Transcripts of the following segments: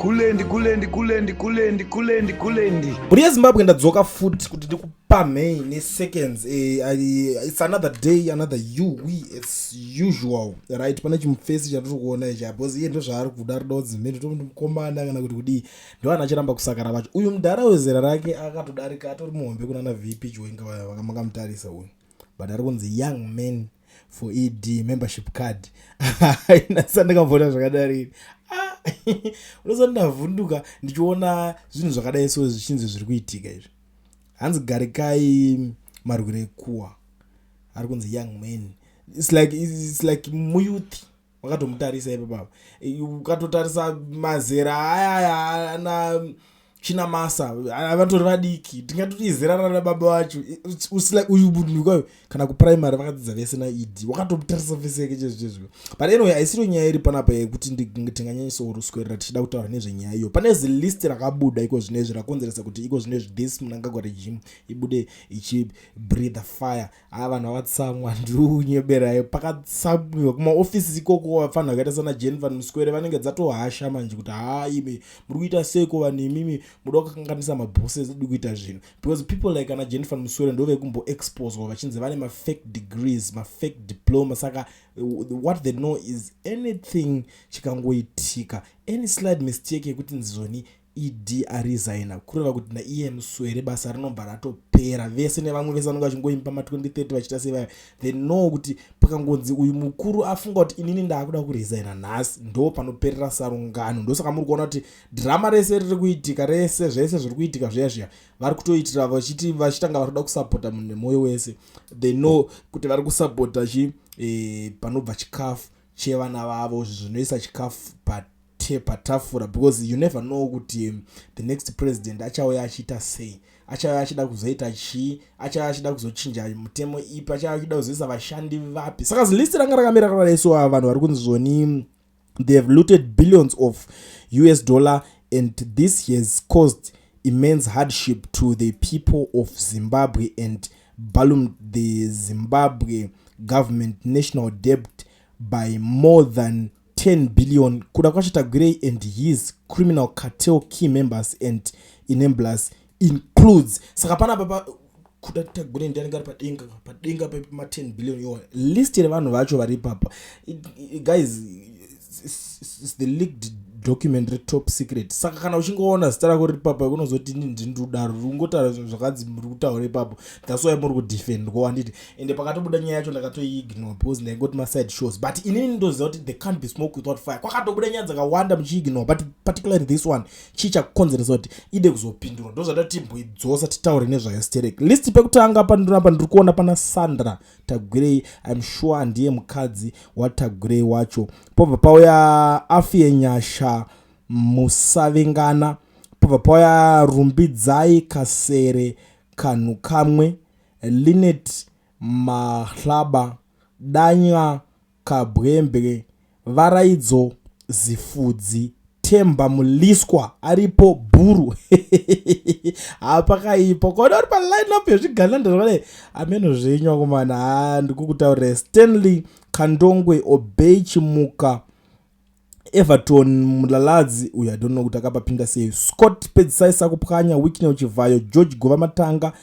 Kulendi, kulendi, kulendi, kulendi, kulendi, kulendi. Mhuri yeZimbabwe, ndadzoka futi kuti ndikupamhei neseconds. It's another day, another you we as usual, right? Pane chimufesi chatiri kuona ichi, because iye ndozvaari kuda, rida kudzimene tomuti mukomana kana kuti kudii. Ndoana achiramba kusakara vacho. Uyu mudhara wezera rake akatodarika, atori muhombe kunana VP Chiwenga vakamutarisa uyu, but ari kunzi "Young Man for ED membership card". Inasa ndakambona zvakadarini. Ah, unoza ndavhunduka ndichiona zvinhu zvakadai so zvichinzi zviri kuitika izvi. Hanzi Garikai Marwire Kuwa ari kunzi young man. It's like muyouth wakatomutarisa ipapapa, ukatotarisa mazera ayaya ana Chinamasa vatori vadiki, tingatoti izera rana baba vacho. It's like uyu munhu kwayo kana kuprimary vakadzidza vese naED, wakatomutarisa face yake chezvo chezvo. But anyway, haisiro nyaya iri panapa yekuti tinganyanyisoswerera tichida kutaura nezvenyaya iyo. Pane zilist rakabuda iko zvinezvi rakonzeresa kuti iko zvinezvi this Mnangagwa regime ibude ichibreathe fire. Haa, vanhu vavatsamwa, ndiunyeberayo. Pakatsamwiwa kumaofisi ikoko, vafanhu vakaita sana Jennifer Muswere vanenge dzatohasha manje kuti haa, imi muri kuita seiko vanhu imimi, muda kukanganisa mabosses edu kuita zvinhu, because people like ana Jennifer Muswere ndo vekumboexposwa vachinzi vane mafake degrees, mafake diploma. Saka what they know is anything chikangoitika, any slight mistake yekuti nzoni ED aresigna, kureva kuti naiye Muswere basa rinobva ratopera, vese nevamwe vese vanonge vachingoimba ma2030 vachiita sevaya. They know kuti pakangonzi uyu mukuru afunga kuti inini ndaakuda kuresigna nhasi, ndo panoperera sarungano. Ndosaka muri kuona kuti dhirama rese riri kuitika rese, zvese zviri kuitika zviya zviya, vari kutoitira vachiti vachitanga vari kuda kusapota munhu nemwoyo wese. They know kuti vari kusapota chi panobva chikafu chevana vavo, zvinoisa chikafu patafura, because you never know kuti the next president achauya achiita sei, achauya achida kuzoita chii, achauya achida kuzochinja mutemo ipi, achauya achida kuzoisa vashandi vapi. Saka zilist ranga rakamira rakadai so, ava vanhu vari kunzi zvoni they have looted billions of US dollar and this has caused immense hardship to the people of Zimbabwe and ballooned the Zimbabwe government national debt by more than 10 billion. Kudakwashe Tagwirei and his criminal cartel key members and enablers includes. Saka panapa pa Kuda Tagwirei ndianenge ari padenga pema10 billion iwo list revanhu vacho vari ipapa. Guys, it's the leaked document retop secret. Saka kana uchingoona zita rako riri papa, kunozoti ini ndindudaro rungotaura zvinhu zvakanzi muri kutaura ipapo. That's why muri kudefendwa, handiti? Ende pakatobuda nyaya yacho ndakatoiignore because ndaingoti maside shows, but inini ndoziva kuti there can't be smoke without fire. Kwakatobuda nyaya dzakawanda muchiignore, but particularly this one, chii chakukonzeresa kuti ide kuzopindurwa? Ndozvada timboidzosa titaure nezvayo sterek. List pekutanga pandinapa ndiri kuona pana Sandra Tagwirei. I'm sure ndiye mukadzi waTagwirei wacho. Pobva pauya Afie Nyasha Musavengana, pobva pauya Rumbidzai Kasere Kanhu Kamwe, Linet Mahlaba, Danya Kabwembe, Varaidzo Zifudzi, Temba Muliswa aripo bhuru. Hapakaipa ukaona uri paline up yezvigananda zvakadai, ameno zvenyu akomana. Ha, ndikukutaurira Stanley Kandongwe, Obey Chimuka, Everton Mulaladzi, uyu I don't know kuti akapapinda sei, Scott Pedzisai Sakupwanya, Wicknell Chivhayo, George Gova Matanga,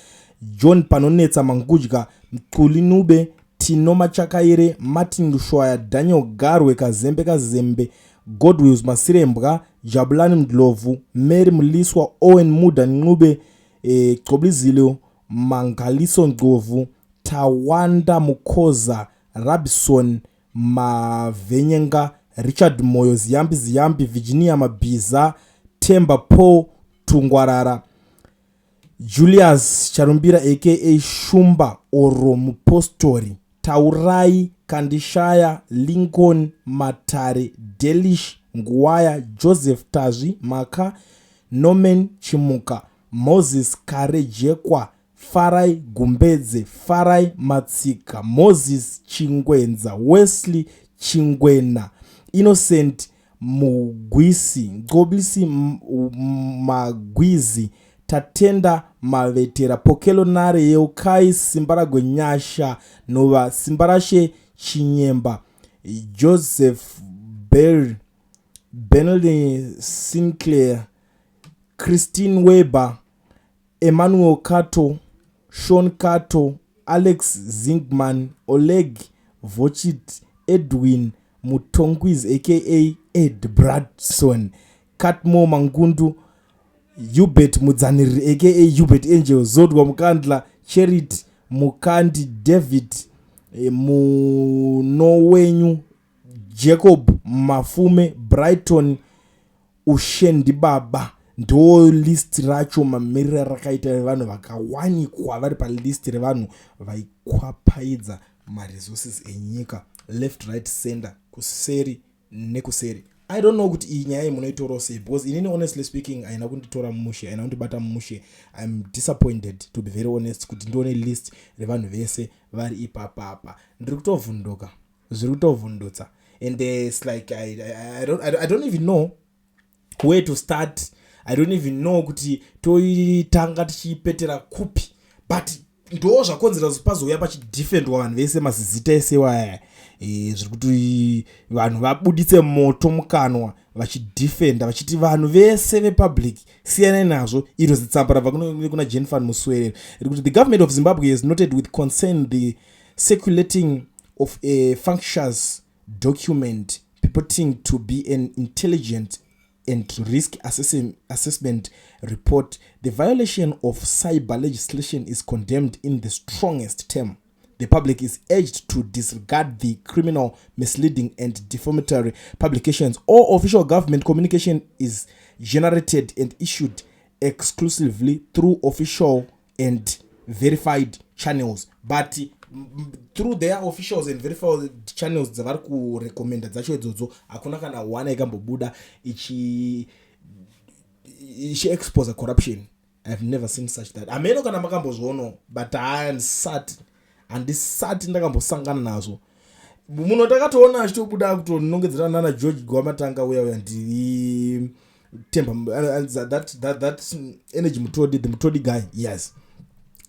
John Panonetsa Mangudya, Mquli Nube, Tino Machakaire, Martin Lushwaya, Daniel Garwe, Kazembe Kazembe, Godwills Masirembwa, Jabulani Ndlovu, Mary Muliswa, Owen Muda Ncube, Gcoblizilo Mangaliso Ndlovu, Tawanda Mukoza, Rabison Mavenyenga, Richard Moyo, Ziyambi Ziyambi, Virginia Mabhiza, Temba Paul Tungwarara, Julius Charumbira aka Shumba Oro Mupostori, Taurai Kandishaya, Lincoln Matare, Delish Nguwaya, Joseph Tazvi Maka, Norman Chimuka, Moses Karejekwa, Farai Gumbedze, Farai Matsika, Moses Chingwenza, Wesley Chingwena, Innocent Mugwisi, Nqobisi Magwizi, Tatenda Mavetera, Pokelo Nare, Yeukai Simbaragwenyasha, Nova Simbarashe Chinyemba, Joseph Berry. Benley Sinclair, Christine Weber, Emmanuel Cato, Sean Cato, Alex Zingman, Oleg Vochit, Edwin Mutongwiz aka Ed Bradson, Catmo Mangundu, Hubert Mudzaniriri aka Hubert Angel, Zodwa Mukandla, Charity Mukandi, David Munowenyu, Jacob Mafume, Brighton Ushendibaba. Ndo list racho mamiriro rakaita revanhu vakawanikwa vari palist revanhu vaikwapaidza maresources enyika left, right, center, kuseri nekuseri. I don't know kuti iyi nyaya iyi munoitorawo sei, because inini, honestly speaking, haina kunditora mushe, haina kundibata mushe. I'm disappointed, to be very honest, kuti ndione list revanhu vese vari ipapapa. Ndiri kutovhunduka, zviri kutovhundutsa, and it's like I don't even know where to start. I don't even know kuti toitanga tichiipetera kupi, but ndo zvakonzera kuti pazouya pachidefendwa vanhu vese, mazizita ese waya. Zviri kuti vanhu vabuditse moto mukanwa vachidefenda, vachiti vanhu vese vepublic siyanai nazvo. Iro zitsamba rabva kuna Jenfan Muswere riri kuti, "The government of Zimbabwe has noted with concern the circulating of a functious document purporting to be an intelligent and risk assessment report. The violation of cyber legislation is condemned in the strongest term. The public is urged to disregard the criminal, misleading and defamatory publications. All official government communication is generated and issued exclusively through official and verified channels." But through their officials and verified channels dzavari kurekomenda dzacho idzodzo, hakuna kana one ikambobuda ichiexpose corruption. I've never seen such that. Hameno kana makambozvionawo, but handisati ndakambosangana nazvo. Munhu takatoona achitobuda kutonongedzera nana George Gwamatanga uya uya, ndiri Temba, that Energy Mutodi, the Mutodi guy, yes,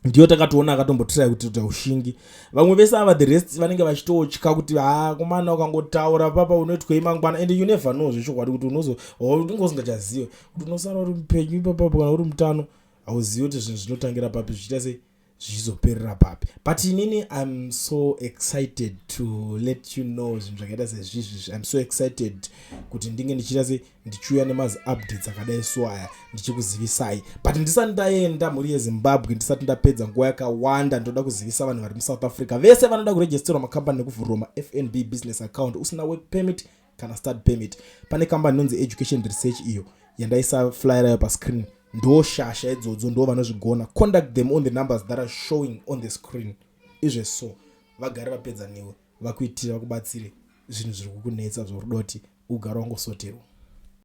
ndiyo takatoona akatombotry kuti ushingi. Vamwe vese ava, the rest, vanenge vachitotya kuti ha, komana, ukangotaura papa unoitwei mangwana? And you never know zvechokwadi kuti unozo unenge usingachazive kuti unosara uri mupenyu ipapapo kana uri mutano. Hauzivi kuti zvinhu zvinotangira papi, zvichiita sei, zvichizoperera papi. But inini I'm so excited to let you know zvinhu zvakaita sezvizvi. I'm so excited kuti ndinge ndichiita se ndichiuya nemazi updates akadai so aya, ndichikuzivisai. But ndisati ndaenda, mhuri yeZimbabwe, ndisati ndapedza nguva yakawanda, ndoda kuzivisa vanhu vari muSouth Africa vese vanoda kuregisterwa makambani nekuvhurirwa maFNB business account usina work permit kana study permit. Pane kambani inonzi Education Research, iyo yandaisa flyer yayo pascreen. Ndo shasha idzodzo, ndo vanozvigona. Contact them on the numbers that are showing on the screen izveso, vagare vapedza newe, vakuitire, vakubatsire zvinhu zviri kukunetsa zvauri kuda kuti ugare wangosoterwa.